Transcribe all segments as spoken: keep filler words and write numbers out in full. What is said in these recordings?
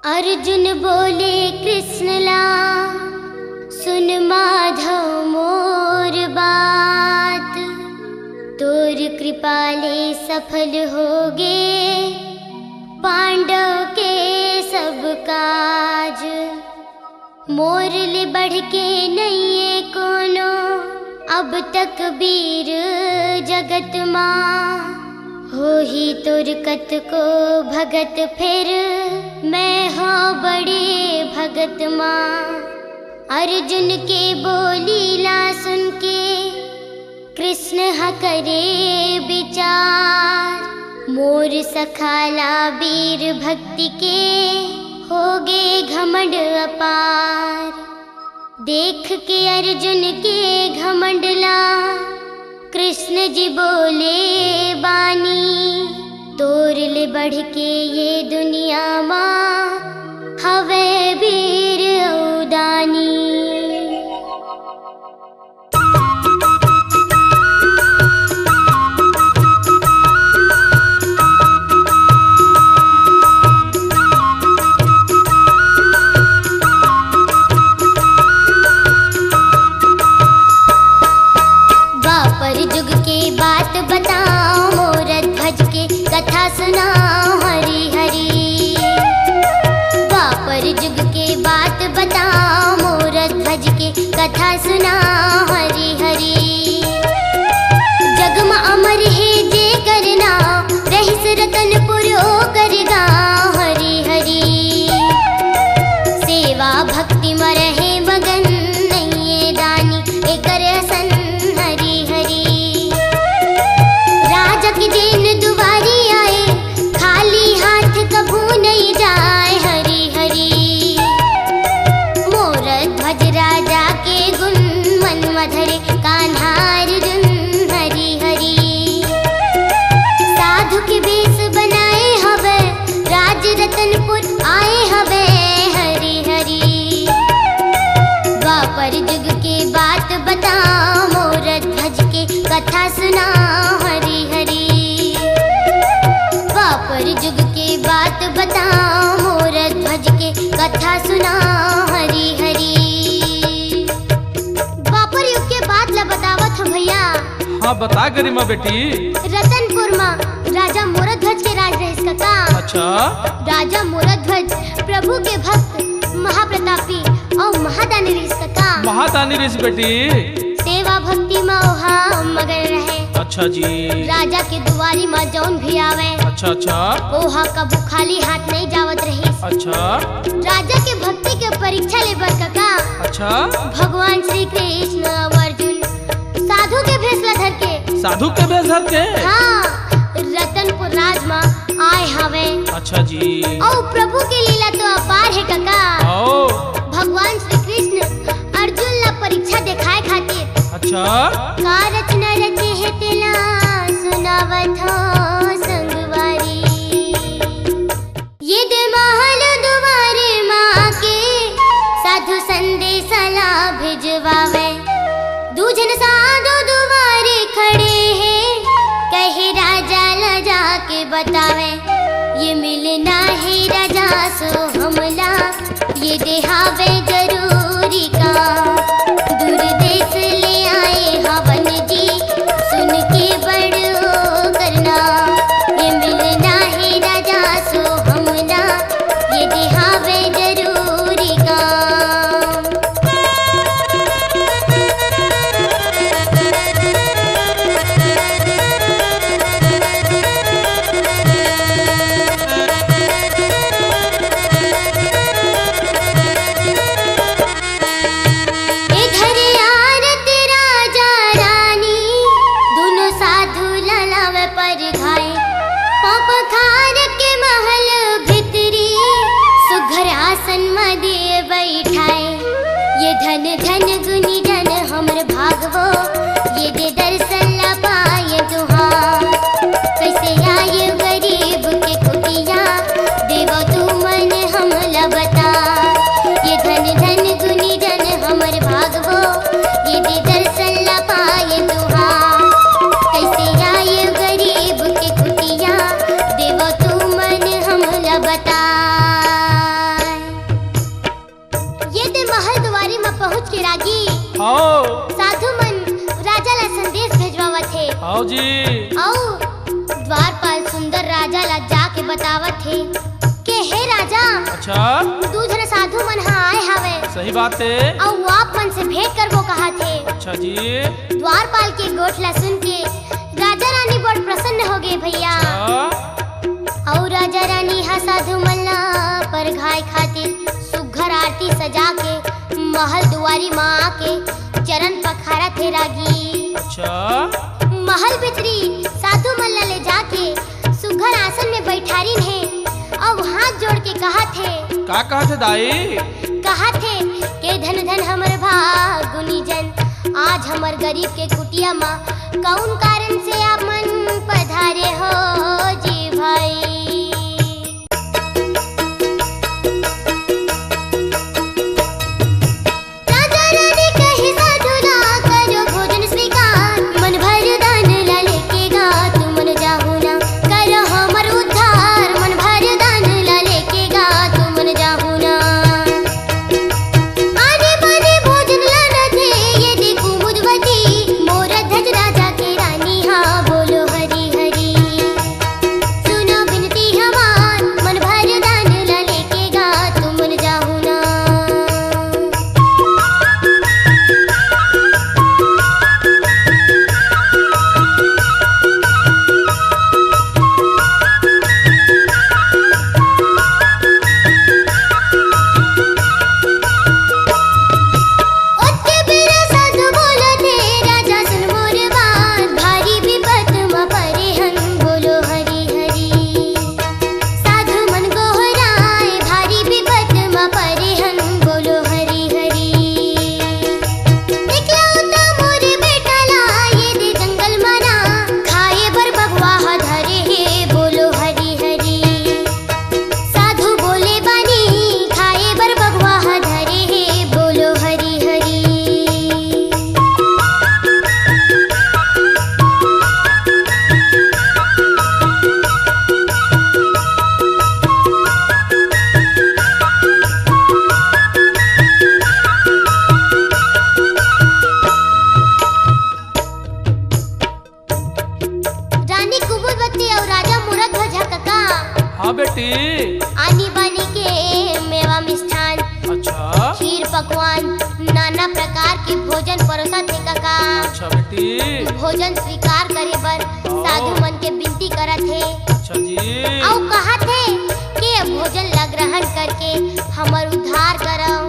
अर्जुन बोले कृष्ण ला, सुन माधव मोर बात, तोर कृपा ले सफल होगे पांडव के सब काज। मोर ले बढ़ के नइये कोनो अब तक वीर जगत मा। होही तोर कतको भगत फेर, मैं हो बड़े भगत मा। अर्जुन के बोली ला सुन के कृष्ण ह करे विचार, मोर सखा ला वीर भक्ति के होगे घमंड अपार। देख के अर्जुन के घमंड ला कृष्ण जी बोले बानी, तोर ले बढ़ के ये दुनिया मा हवे वीर अउ दानी। द्वापर जुग के बात बताओ, मोर ध्वज के कथा सुनाओ, हरि हरि। द्वापर जुग के बात बताओ, मोर ध्वज के कथा सुनाओ, हरि हरि। जग म अमर हे जे कर नाव, रहिस रतनपुर ओकर गाँव, हरि हरि। सेवा भक्ति म रहे मगन, नइये दानी एकर असन, हरि हरि। राजा के जेन दुवारी आए, खाली हाथ कभू नइ जाए, हरि हरि। मोर ध्वज राजा के गुन, मन म धरे कान्हा अर्जुन, हरि हरि। साधु के भेष बनाए हवे, राज रतनपुर आए हवे, हरि हरि। द्वापर जुग के बात बताओ, मोर ध्वज के कथा सुनाओ, हरि हरि। द्वापर जुग के बात बताओ, मोर ध्वज के कथा सुनाओ, हरि हरि। द्वापर युग के बात ला बतावत हूँ भैया। हाँ, बता गरिमा बेटी। रतनपुर मा राजा मोरध्वज के राज रहिस कका। अच्छा। राजा मोरध्वज प्रभु के भक्त, महाप्रतापी अउ महादानी रहिस कका। महादानी रहिस बेटी। सेवा भक्ति मा ओहा मगन रहे। अच्छा जी। राजा के दुवारी मा जौन भी आवे, अच्छा, अच्छा। ओहा कभू खाली हाथ नइ जावत रहिस। अच्छा। राजा के भक्ति के परीक्षा ले बर कका। अच्छा। भगवान श्री कृष्ण अउ अर्जुन साधु के भेष ला धर के। साधु के भेष धर के? हाँ, रतनपुर राज मा आए हवे। अच्छा जी। अउ प्रभु के लीला तो अपार हे कका। आओ। भगवान श्री कृष्ण अर्जुन ला परीक्षा देखाए खातिर। अच्छा। का रचना रचे हे तेला सुनावत हो संगवारी। ये दे महल दुवारे मा आके साधु संदेश ला भिजवावे। दू झन साधु दुवारे खड़े हे, कहे राजा ला जाके बतावे। ये मिलना हे राजा सो हमला, ये देहावे जरूरी का। दूर देश ले आए हवन जी, सुन के बड़ ओ करना। ये मिलना हे राजा सो हमला, ये देहावे जरूरी का। ए घरे आरत राजा रानी, दुनो साधु ला लावे परघाई। पाँव पखार के महल भितरी, सुघर आसन म दिये बइठाए। ये धन धन गुनी जन हमर भागवो, ये दे दर्शन ला पाए तुहार। कइसे आए गरीब के कुटिया, देवो तुमन हमला बता। ये धन धन गुनी जन हमर भागवो, ये दे दर्शन ला पाए तुहार। कइसे आए गरीब के कुटिया, देवो तुमन हमला बता। महल दुआरी म पहुंच के रागी, हव। साधु मन राजा ला संदेश भेजवावत हे। हव जी। अउ द्वारपाल सुंदर राजा ला जाके बतावत हे के हे राजा, अच्छा। दू झन साधु मन ह आए हावय। सही बात हे। अउ वो आप मन से भेंट करबो कहत हे। अच्छा जी। द्वारपाल के गोठ ला सुन के राजा रानी बड़ प्रसन्न हो गए भैया। अच्छा। अउ राजा रानी ह साधु मन ला परघाय खातिर सुघर आरती सजा के महल दुआरी म आके चरण पखारत हे रागी। अच्छा। महल भीतरी साधु मन ला ले जाके सुघर आसन में बैठारिन हे अउ हाथ जोड़ के कहत हे। का कहत हे दाई? कहत हे के धन धन हमर भाग गुनी जन, आज हमर गरीब के कुटिया म कौन कारण से आप मन पधारे हो जी भाई। राजा रानी कहे साधु ला करो भोजन स्वीकार, मन भर दान ला लेके गा तुमन जाहू ना, करो हमर उद्धार, मन भर दान ला लेके गा तुमन जाहू ना। आने बाने भोजन लाना थे, ये देखो मुदवती, मोर ध्वज राजा के रानी, हाँ बोलो हरी हरी। सुनो बिनती हमार, मन भर दान ला लेके गा तुमन जाहू ना। ओतके बेरा साधु बोलत हे, राजा सुन मोर बात, भारी बिपत म परे हन, बोलो हरी हरी। साधु मन गोहराय, भारी बिपत म परे हन, बोलो हरी हरी। एकलौता मोर बेटा ला ये दे जंगल म ना, खाए बर बघवा ह धरे हे, बोलो हरी हरी। साधु बोले बानी, खाए बर बघवा ह धरे हे, बोलो हरी हरी। रानी कुमुदवती अउ राजा मूरत ध्वज ह कका। हाँ बेटी। आनी बानी के मेवा मिष्ठान, अच्छा। खीर पकवान, नाना प्रकार के भोजन परोसत हे कका। अच्छा बेटी। भोजन स्वीकार करे बर हाँ। साधु मन के विनती करत हे। अच्छा जी। अउ कहत हे कि ये भोजन ला ग्रहण करके हमर उद्धार करव।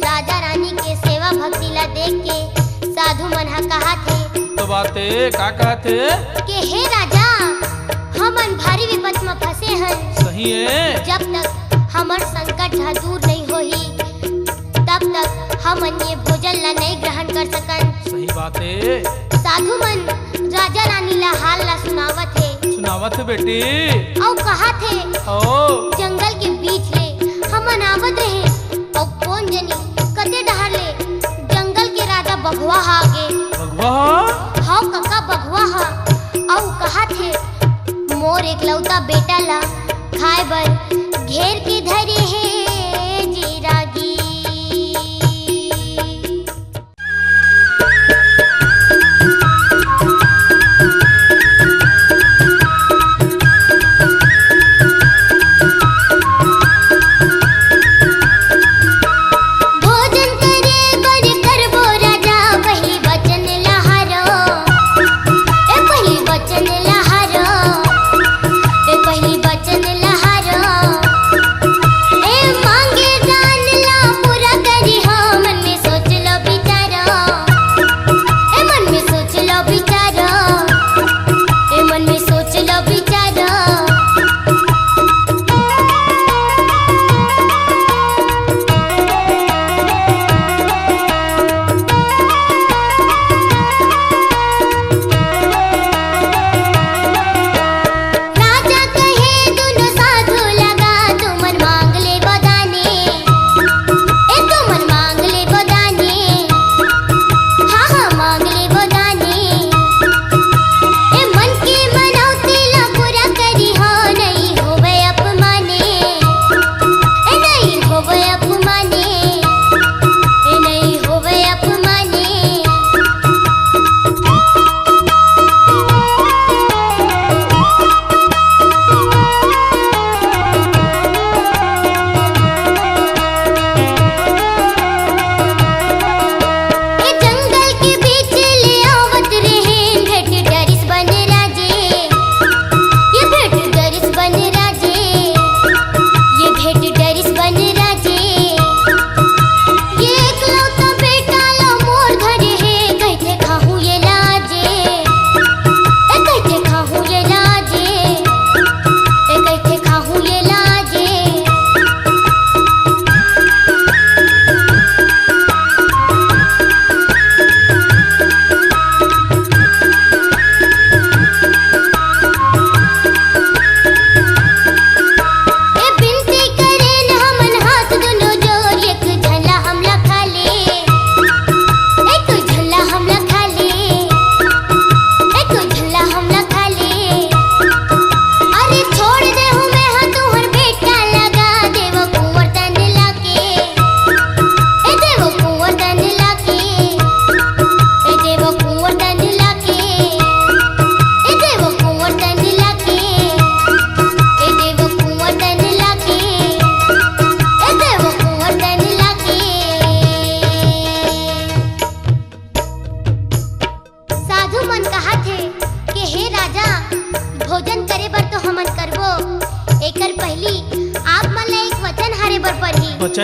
राजा रानी के सेवा भक्ति ला देख के साधु मन ह कहत हे। तो बात हे, का कहत हे? के हे राजा, हमन भारी विपत म फंसे हन। सही हे। जब तक हमर संकट ह दूर नहीं होही, तब तक हमन ये भोजन ला नहीं ग्रहण कर सकन। सही बात हे। साधु मन राजा रानी ला हाल ला सुनावत हे। सुनावत हे बेटी। अउ कहत हे, ओ। जंगल के बीच ले हमन आवत रहे, अउ कोन जनी कते डहर ले जंगल के राजा बघवा ह आगे। बघवा ह? हव कका, बघवा ह। अउ कहत हे, मोर एकलौता बेटा ला खाए बर घेर के धरे हे जी रागी। भोजन करे बर करबो राजा, पहिली बचन लहारो। ए पहिली बचन लहारो। ए पहिली बचन लहारो। ए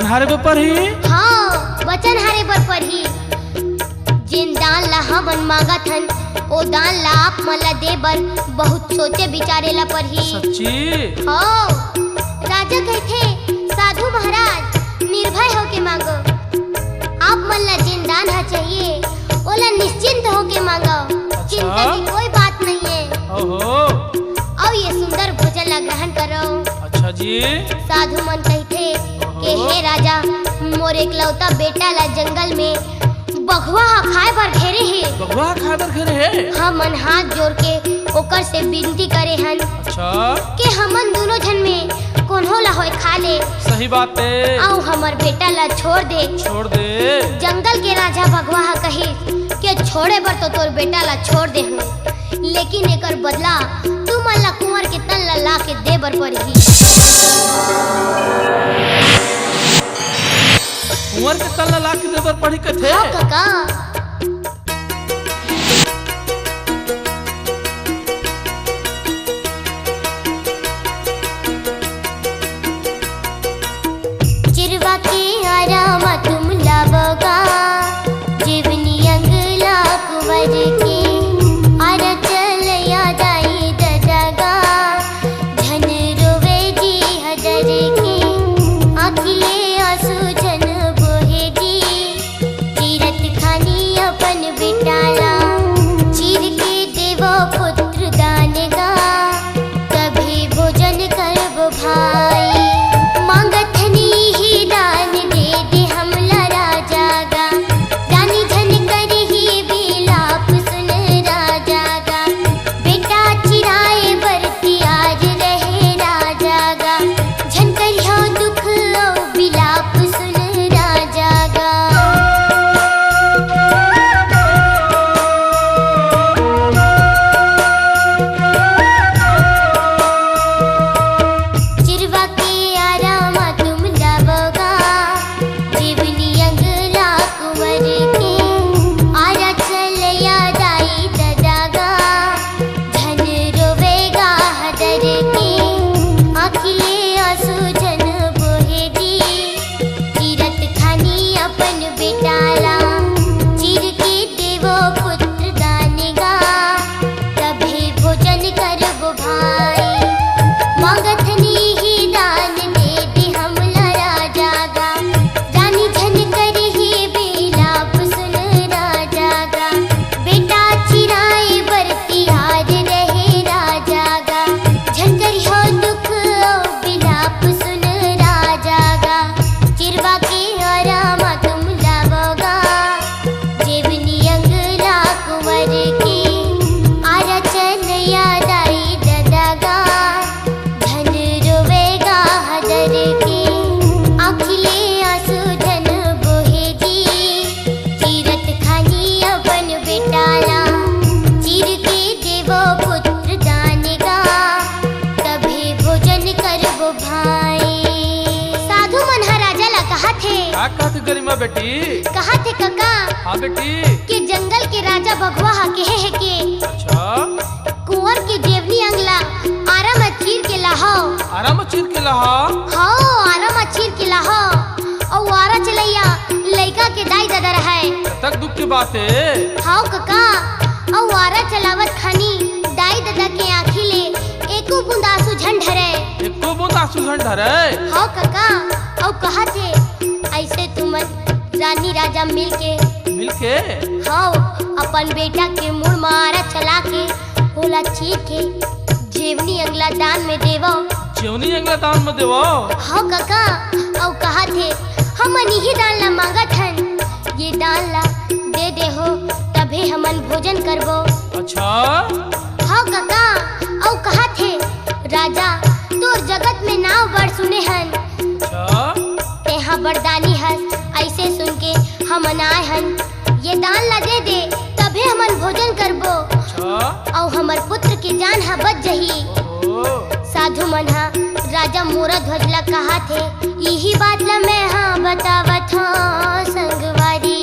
हारे बर परही? हाँ, वचन हारे बर परही। जेन दान ला हमन मांगत हन, ओ दान ला आप मन ला दे बर बहुत सोचे विचारे ला परही। सच्ची? हाँ, राजा कहिथे, "साधु महाराज, निर्भय होके मांगो। आप मन ला जेन दान ह चाहिए, ओला निश्चिंत होके मांगो। अच्छा। चिंता की कोई बात नहीं है। ओहो। अउ ये सुंदर भोजन ला ग्रहण करो।" अच्छा जी। साधु मन कहिथे के, ओहो। "हे राजा, मोर एकलौता बेटा ला जंगल में बघवा ह खाए बर घेरे हे।" बघवा ह खाए बर घेरे हे? हमन हाथ जोड़ के ओकर से विनती करे हन अच्छा। के हमन दूनों झन में कोनो ला होय खा ले। सही बात हे। अउ हमर बेटा ला छोड़ दे। छोड़ दे। जंगल के राजा बघवा ह कहिस के छोड़े बर तो तोर बेटा ला छोड़ दे हूँ, लेकिन एकर बदला तुमन ला कुंवर के तन ला ला के दे बर पड़ही। कुंवर के तन ला ला के दे बर पड़ही कथे? हाँ कका। चिरवा के आरा म तुम लावोगा, जीवनी अंग ला कुंवर के। आरा चल याद आई ददा गा, झन रोवे जी हदर के। आँखी ले आंसू झन बोहे जी, चीरत खानी अपन बेटा ला, चीर के देवो पुत्र दान गा, तभे भोजन करबो भाई। मांगत हन इही दान दे दे हमला राजा गा, जानी झन करही बिलाप सुन राजा गा। बेटा चिराए बर तियार रहे राजा गा, झन करिहो दुख अउ बिलाप सुन राजा गा। चिरवा के आरा म तुम लावोगा, जीवनी अंग ला कुंवर के। आरा चल याद आई ददा गा, झन रोवेगा हदर के। आँखी ले आंसू झन बोहे जी, चीरत खानी अपन बेटा ला, चीर के देवो पुत्र दान गा, तभे भोजन करबो भाई। मांगत हन इही दान दे दे हमला राजा गा, जानी झन करही बिलाप सुन राजा गा। बेटा चिराए बर तियार रहे राजा गा, झन करिहो दुख अउ बिलाप सुन राजा गा। चिरवा के आरा म तुम लावोगा, जेवनी अंग ला कुंवर के। आरा चल याद आई ददा गा, झन रोवेगा हदर के। आँखी ले आंसू झन बोहे जी, चीरत खानी अपन बेटा ला, चीर के देवो पुत्र दान गा, तभे भोजन करबो भाई। साधु मन ह राजा ला कहत हे। का कहत हे गरिमा बेटी? कहत हे कका। हाँ बेटी। के जंगल के राजा बघवा ह केहे हे के अच्छा। कुंवर के जेवनी अंग ला आरा म चीर के लाहो। आरा म चीर के लाहो? हाँ, आरा म चीर के लाहो। अउ आरा चलइया लइका के दाई ददा रहय। कतक दुख के बात हे। हाँ कका, अउ आरा चलावत खानी दाई ददा के आँखी ले एको बूंद आंसू झन ढरय। एको बूंद आंसू झन ढरय? हाँ कका, अउ कहत हे, अइसे तुमन रानी राजा मिल के मिल के? हाँ, अपन बेटा के मुड़ म आरा चला के ओला चीर के जेवनी अंग ला दान में देवो। जेवनी अंग ला दान में देवो? हाँ कका, अउ कहत हे, हमन इही दान ला मांगत हन, ये दान ला दे देहो, तभे हमन भोजन करबो। अच्छा। हाँ कका, अउ कहत हे, राजा, तोर जगत में नाव बड़ सुने हन। अच्छा। तेहा बरदानी हस, अइसे सुन के हमन आए हन। ये दान ला दे दे, तभे हमन भोजन करबो। अच्छा। अउ हमर पुत्र के जान ह बच जही। ओहो। साधु मन ह राजा मोरा ध्वज ला कहत हे, इही बात ला मैं ह बतावत हंव संगवारी।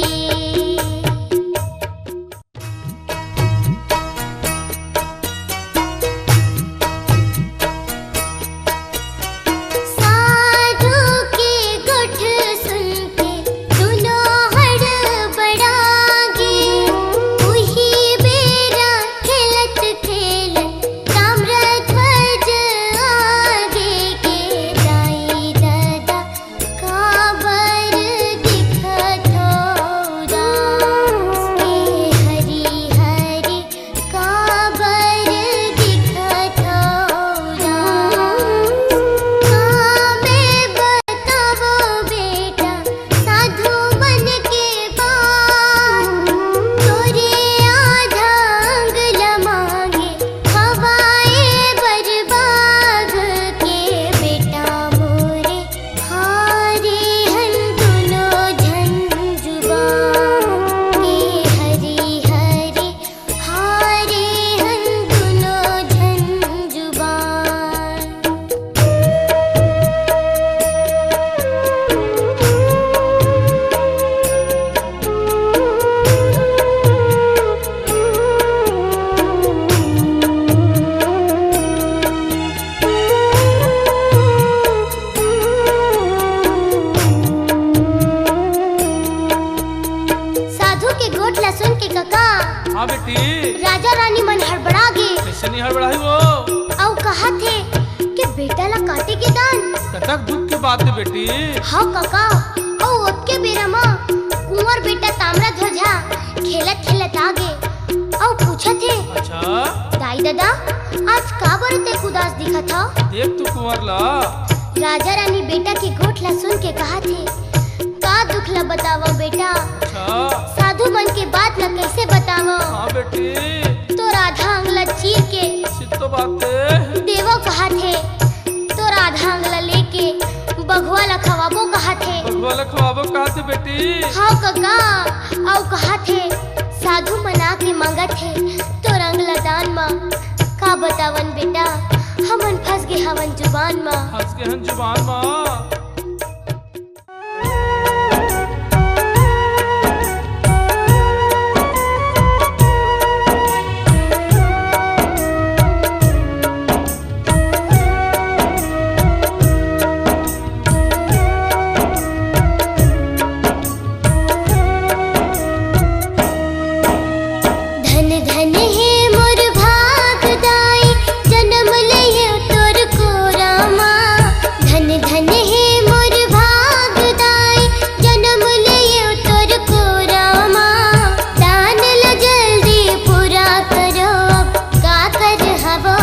साधु के गुठ कका, हाँ बेटी। राजा रानी मन हड़बड़ा गे। कइसे नहीं हड़बड़ाही वो? अउ कहत हे कि बेटा ला काटे के दान। कतक दुख के बात हे बेटी। हाँ कका, अउ ओतके बेरा म कुंवर बेटा ताम्रध्वजा खेलत खेलत आ गे अउ पूछत हे, अच्छा। दाई ददा, आज का बर अतेक उदास दिखत हव? देख तो कुंवर ला। राजा रानी बेटा के गोठ ला सुन के कहत हे, का दुख ला बतावंव बेटा? अच्छा। साधु मन के बात ला कइसे बतावंव? हाँ बेटी। तोर आधा अंग ला चीर के सित्तो बाते। देवो कहत हे, तोर आधा अंग ला लेके बघवा ला खवाबो कहत हे। बघवा ला खवाबो कहत हे बेटी। हाँ कका, अउ कहत हे, साधु मन आके मांगत हे तोर अंग ला दान म। का बतावन बेटा, हमन फंस गे हवन जुबान म। फंस गे हन जुबान म। धन धन हे मोर भाग दाई, जनम लेयो तोर कोरा मा। धन धन हे मोर भाग दाई, जनम लेयो तोर कोरा मा। दान ल जल्दी पूरा करो, अब काकर हवो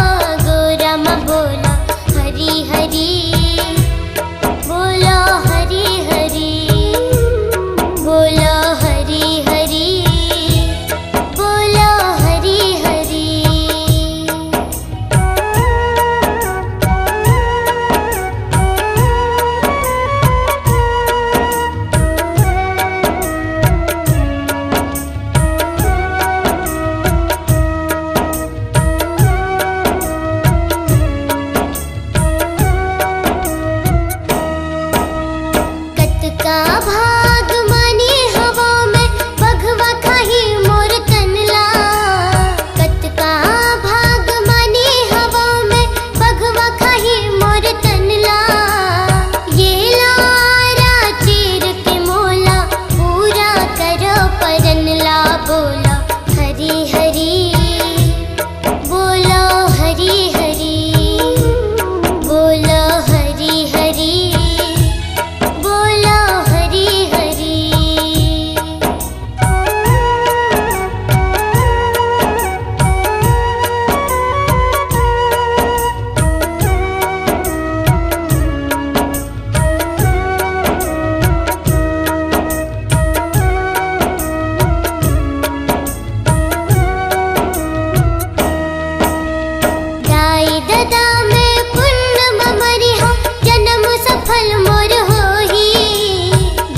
गोरा मा। बोलो हरी हरी, बोलो हरी हरी, बोलो हरी हरी, बोलो हरी हरी। कतका भाग माने हवो मैं, बघवा खाही मोर तन ला। कतका भाग माने हवो मैं, बघवा खाही मोर तन ला। ये लारा चीर के मोला, पूरा करो परन ला। बोलो हरी हरी, बोलो हरी हरी, बोलो हरी हरी, बोलो हरी हरी। दाई ददा मैं पुन्न म मरिहा, जनम सफल मोर होही।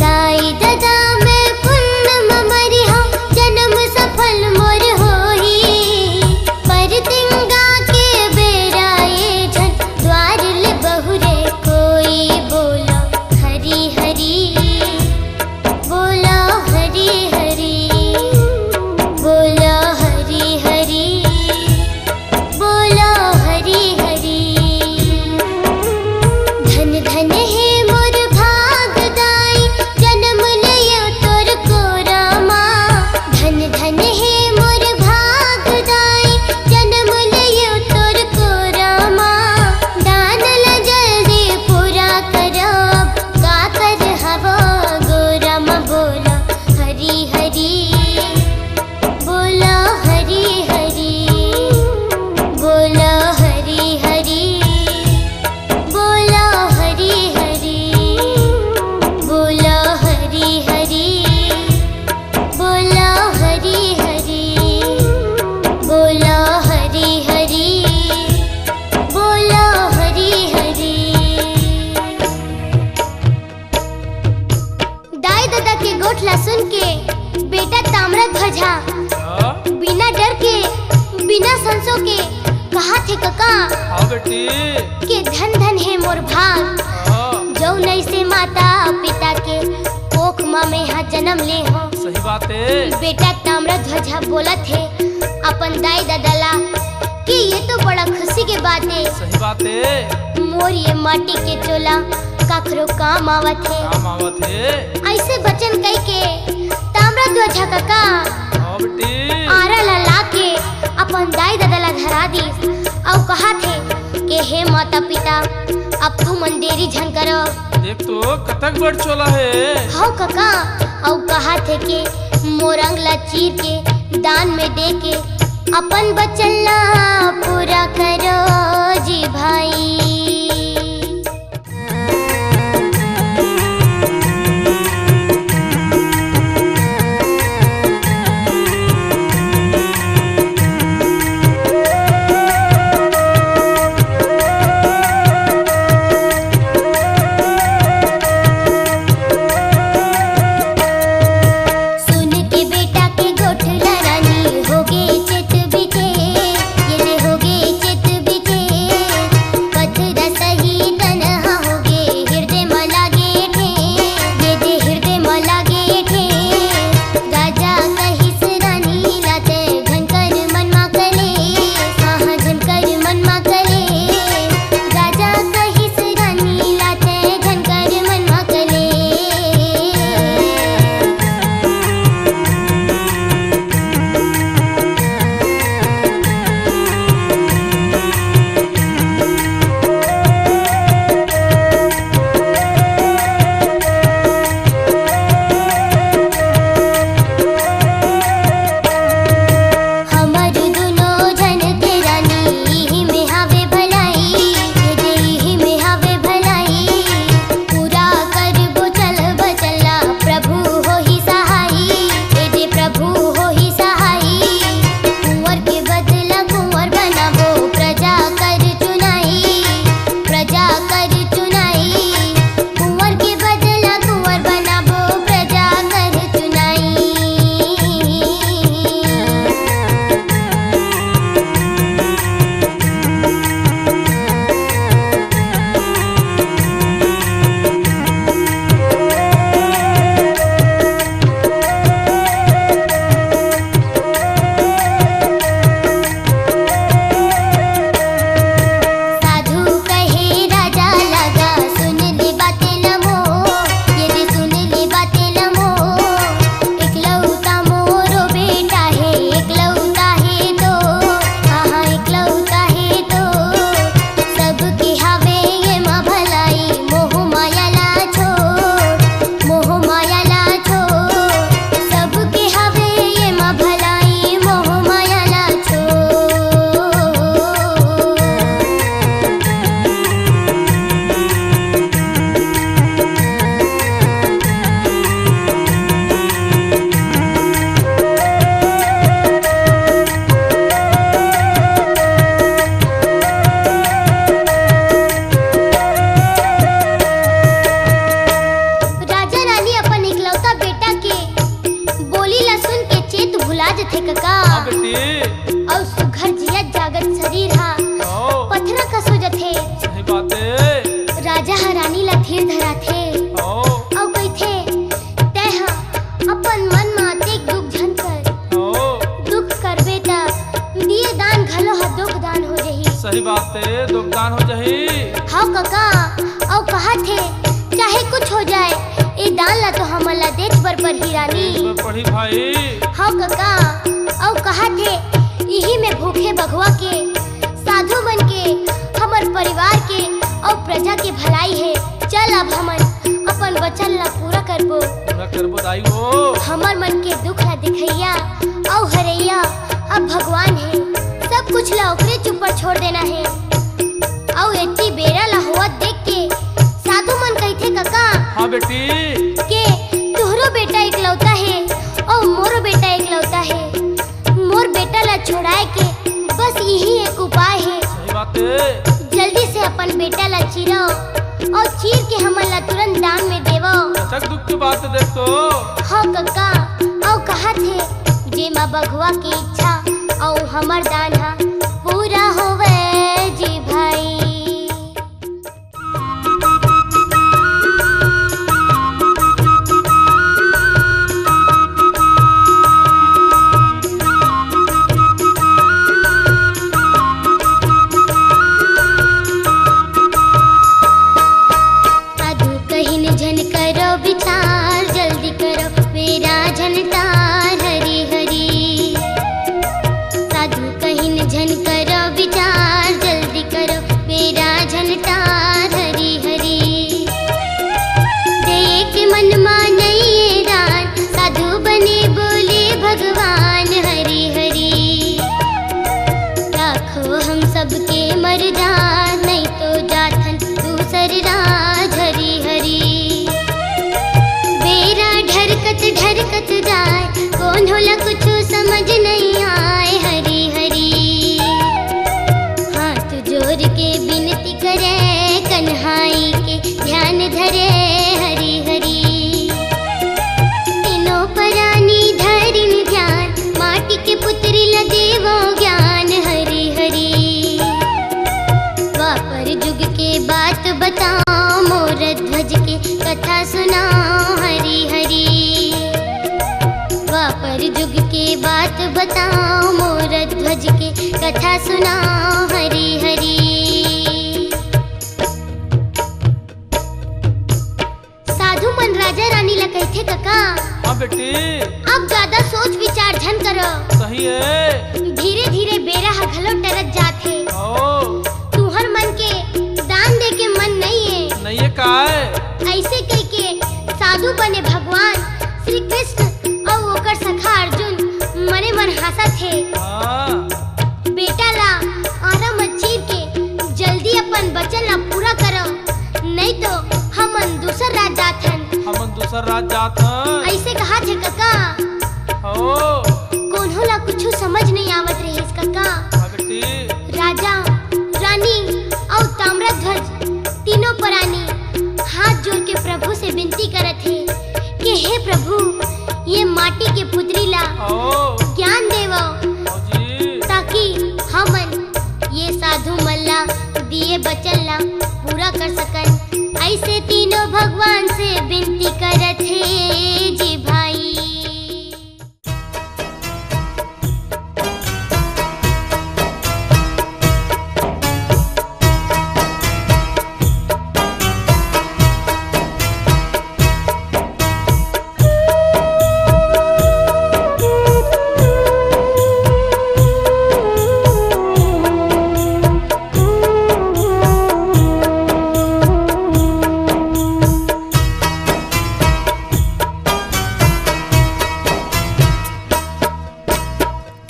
दाई ददा मैं पुन्न म मरिहा, जनम सफल मोर होही। परतिंगा के बेरा ए झन, द्वार ले बहुरे कोई। बोलो हरी हरी, बोलो हरी हरी, बोलो हरी हरी, बोलो हरी हरी। धन धन हे मोर भाग दाई, जनम लेयो तोर कोरा मा। धन धन हे मोर भाग दाई, जनम लेयो तोर कोरा मा। दान ल जल्दी पूरा करो, अब काकर हवो गोरा मा। बोलो हरी हरी, बोलो हरी हरी, बोलो हरी हरी, बोलो हरी हरी, बोलो हरी हरी, बोलो हरी हरी, बोलो हरी हरी, बोलो हरी हरी। दाई ददा के गोठ ला सुन के बेटा ताम्रध्वजा हाँ? बिना डर के, बिना संसो के कहत हे कका हाँ बेटी। के धन धन हे मोर भाग। हाँ। जौन अइसे माता पिता के कोख म मेहा जनम ले हों। सही बात हे। बेटा ताम्रध्वजा बोलत हे अपन दाई ददा ला कि ये तो बड़ा खुशी के बात हे। सही बात हे। मोर ये माटी के चोला काकरो काम आवत हे। काम आवत हे। अइसे बचन कहिके ताम्रध्वजा कका हाँ बेटी। कतक बड़ चोला हे। हव कका, अउ कहाथे के मोर अंग ला चीर के दान में दे के अपन बचन ला पूरा करो जी भाई। राजा रानी अपन इकलौता बेटा के बोली ला सुन के चेत भुला जथे कका। हाँ बेटी। अउ सुघर जियत जागत शरीर हा हाँ। पथरा कस हो जथे। सही बात हे। राजा हा रानी ला धीर धराथे हाँ। अउ कहिथे, तैं हा अपन मन म अतेक दुख झन कर। हाँ। दुख करबे त दिए दान घलो ह दुख दान हो जही। सही बात हे, दुख दान हो जही। हव कका, अउ कहाथे, चाहे कुछ हो जाए, ए दान ला तो हमन ला देच बर परही रानी। देच बर परही भाई। हव कका, अउ कहाथे, इही में भूखे बघवा के साधु मन के, हमर परिवार के अउ प्रजा के भलाई हे। चल अब हमन अपन वचन ला पूरा करबो। पूरा करबो दाई हो। हमर मन के दुख ला देखइया अउ हरइया अब भगवान हे। सब कुछ ला ओकरे ऊपर छोड़ देना हे। अउ एती बेरा ला होवत देख के साधु मन कहिथे कका। हाँ बेटी। के तुहरो बेटा इकलौता हे अउ मोरो बेटा इकलौता हे। मोर बेटा ला छुड़ाए के बस इही एक उपाय हे। सही बात हे। जल्दी से अपन बेटा ला चीरव अउ चीर के हमन ला तुरंत दान में देवव। कतक दुख के बात हे देख तो। हव कका, अउ कहाथे, जेमा बघवा के इच्छा अउ हमर दान हा पूरा होवय जी भाई। साधु कहिन झन करो विचार, जल्दी करो बेरा झन टार। हरी हरी। साधु कहिन झन जुग के बात बताओ, मोर ध्वज के कथा सुनाओ, हरी हरी। साधु मन राजा रानी ला कहिथे कका, हाँ बेटी। अब ज्यादा सोच विचार झन करो। सही है। धीरे धीरे बेरा ह घलो टरत जात हे। ओ। तुहर मन के दान दे के मन नइ हे। नइ हे काय? ऐसे कहिके साधु बने भगवान श्री कृष्ण अउ ओकर सखा अर्जुन मने मन हाँसत हे। हाँ। बेटा ला आरा म चीर के जल्दी अपन वचन ला पूरा करो, नइ तो हमन दूसर राज जात हन। हमन दूसर राज जात हन। ऐसे कहा थे कका। हो। कोनो ला कुछु समझ नइ आवत रहिस कका। हाँ बेटी। राजा, रानी अउ ताम्रध्वज तीनों परानी हाथ जोर के प्रभु से विनती करत हे कि हे प्रभु, ये माटी के पुतरी ला ओ। ज्ञान देवो, ओ जी। ताकि हमन ये साधु मन ला दिए बचन ला पूरा कर सकन। ऐसे तीनों भगवान से विनती करत हे जी भाई।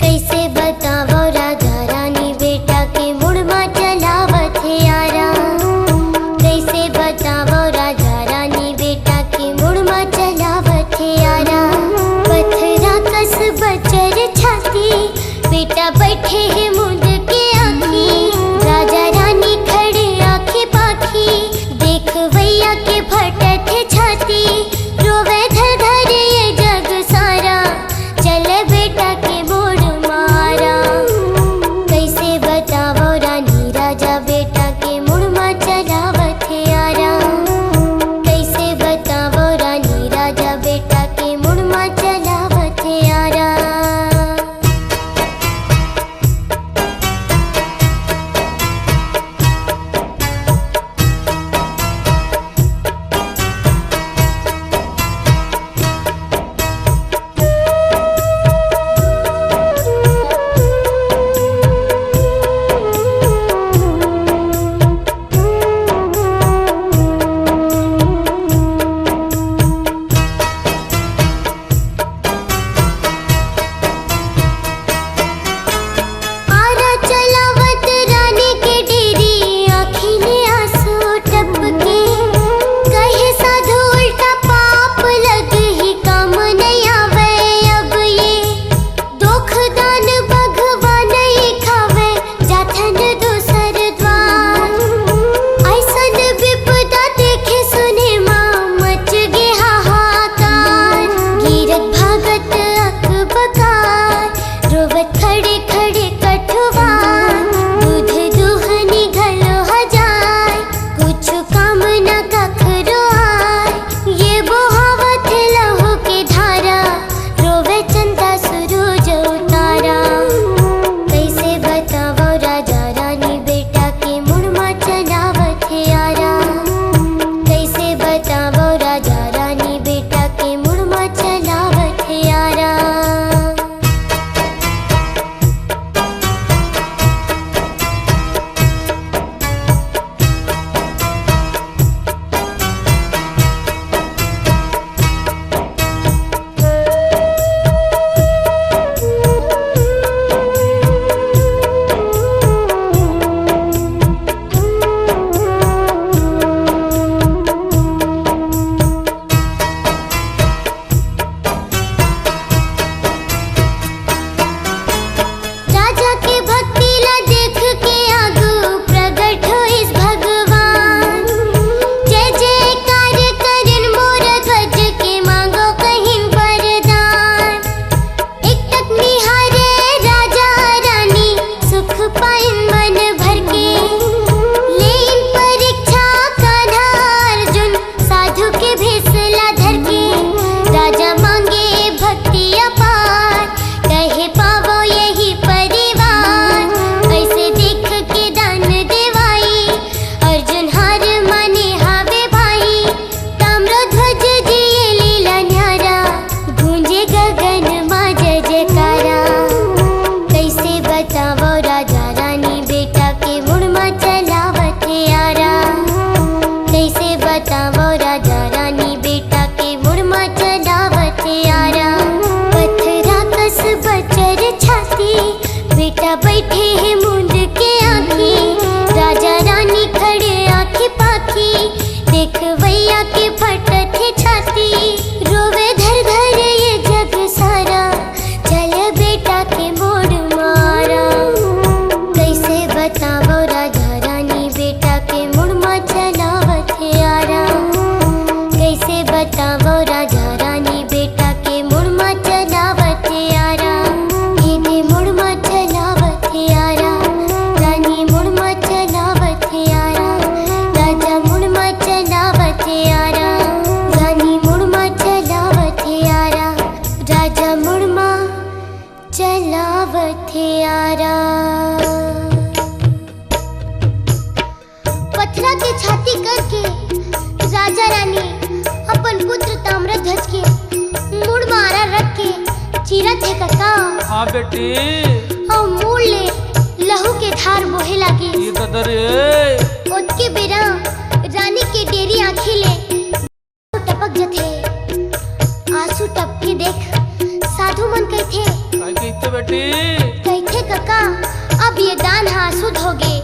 कइसे बतावव राजा रानी, बेटा के मुड़ मा चलावत हे आरा। कइसे बतावव राजा रानी, बेटा के मुड़ मा चलावत हे आरा। पथरा कस बचर छाती, बेटा बइठे हे मुंद के आँखी। राजा रानी खड़े आँखी पाखी, देखवइया के फटत हे छाती। रोवे धर धर ये जग सारा, चले बेटा के मुड़ मा आरा। कइसे बतावव रानी, राजा बेटा के मुड़ मा चलावत हे आरा। कइसे बतावव रानी, राजा बेटा के मुड़ मा चलावत हे आरा। बइठे हे मूंद के आँखी, राजा रानी खड़े आँखी पाखी, देखवइया के फटत हे छाती। रोवे धर धर ये जग सारा, चल बेटा के मुड़ मारा। कइसे बतावव राजा रानी, बेटा के मुड़ मा चलावत हे आरा। कइसे बतावव राजा रानी, बेटा के मुड़ मा चलावत हे आरा। हे दे मुड़ मा चलावत हे आरा, रानी मुड़ मा चलावत हे आरा। राजा मुड़ मा चलावत हे आरा, रानी मुड़ मा चलावत हे आरा। राजा मुड़ मा चलावत हे आरा। पथरा के छाती करके राजा रानी अपन पुत्र ताम्रध्वज के मुड़ मा आरा रख के चीरत हे कका। हाँ बेटी। अउ मुड़ ले लहू के धार बोहे लागे। ये ददा रे। ओतके बेरा रानी के डेरी आँखी ले टपक जथे। आंसू टपके देख साधु मन कहिथे। काय कहिथे बेटी? कहिथे, "कका, अब ये दान ह अशुद्ध होगे।"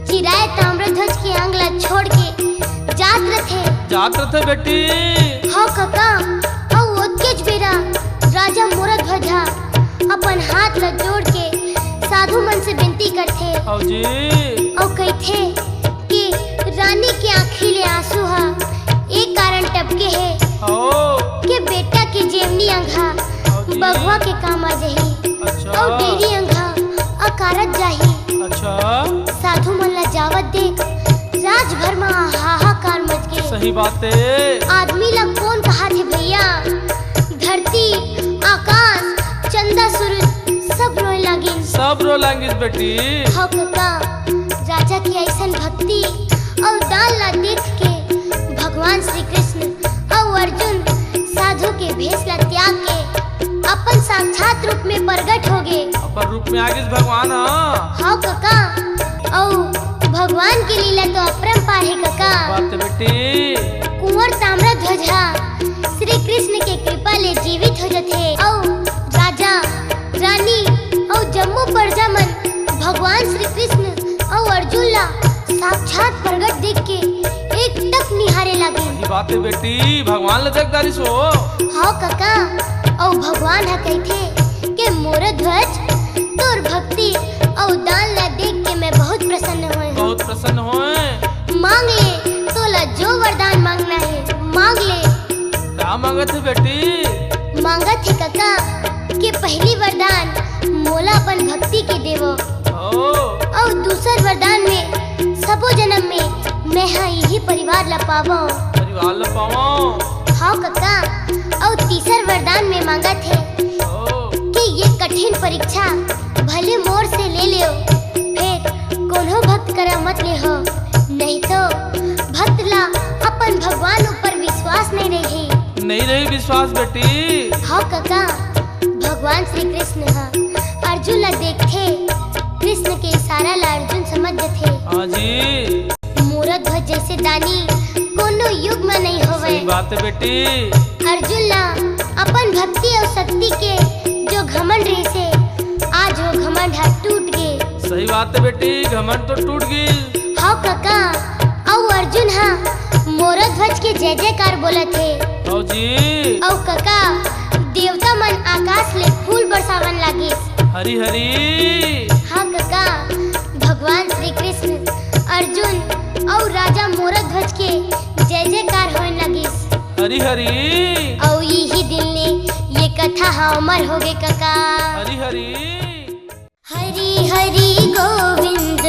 चिराए ताम्रध्वज के अंग ला छोड़ के जात रथे। जात रथे बेटी। हव कका, अउ ओतकेच बेरा राजा मोरध्वज ह अपन हाथ ला जोड़ के साधु मन से बिनती करथे। हव जी। अउ कहिथे, कि रानी के आँखी ले आंसू ह ए कारण टपके हे। ओ। के बेटा के जेवनी अंगहा ओ जी। बघवा के काम आ जाही। अच्छा। अउ डेरी अंगहा अकारत जाही। अच्छा। साधु मन ला जावत देख राजभर म हाहाकार मच गे। सही बात हे। आदमी ला कोन कहाथे भइया? धरती, आकाश, चंदा, सूरज सब रोए लागिन। सब रोए लागिस बेटी। हव कका, राजा के अइसन भक्ति अउ दान ला देख के भगवान श्री कृष्ण अउ अर्जुन साधु के भेष ला त्याग के अपन साक्षात रूप में प्रगट होगे। अपन रूप में आगिस भगवान ह। हव कका, अउ भगवान के लीला तो अपरंपार हे कका। बात हे बेटी। कुंवर ताम्रध्वज ह श्री कृष्ण के कृपा ले जीवित हो जथे अउ राजा, रानी अउ जम्मो प्रजा मन भगवान श्री कृष्ण अउ अर्जुन ला साक्षात प्रगट देख के एकटक निहारे लागे। सही बात हे बेटी, भगवान ला देख डारिस ओ। हव कका, अउ भगवान ह कहिथे के मोर ध्वज, तोर भक्ति अउ दान ला देख के मैं बहुत प्रसन्न होए हूँ। बहुत प्रसन्न होए। मांग ले, तोला जो वरदान मांगना हे, मांग ले। का मांगत हे बेटी? मांगत हे कका, के पहली वरदान मोला अपन भक्ति के देवो। ओ। अउ दूसर वरदान में सबो जन्म में मैं ह इही परिवार ला पावो। परिवार ला पावो। हव कका, अउ तीसर वरदान में मांगत हे ओ। कि ये कठिन परीक्षा भले मोर से ले लेव, फेर कोनो भक्त करा मत लेहो, नहीं तो भक्त ला अपन भगवान ऊपर विश्वास नहीं रही। नहीं रही विश्वास बेटी। हव कका, भगवान श्री कृष्ण ह अर्जुन ला देखथे, कृष्ण के इशारा ला अर्जुन समझ जथे। हाँ जी। मोर ध्वज जैसे दानी कोनो युग में नहीं होवे। सही बात हे बेटी। अर्जुन ला अपन भक्ति अउ शक्ति के जो घमंड रहिसे, आज वो घमंड ह टूट गे। सही बात हे बेटी, घमंड तो टूट गे। हव कका, अउ अर्जुन ह मोर ध्वज के जय जयकार बोलत हे। हव जी। अउ कका, देवता मन आकाश ले फूल बरसावन लागिस। हरी हरी। हाँ कका, भगवान श्री कृष्ण, अर्जुन अउ राजा मोर ध्वज के जय जयकार होए लागिस। हरी हरी। अउ इही दिन ले ये कथा ह अमर होगे कका। हरी हरी। हरी हरी गोविंद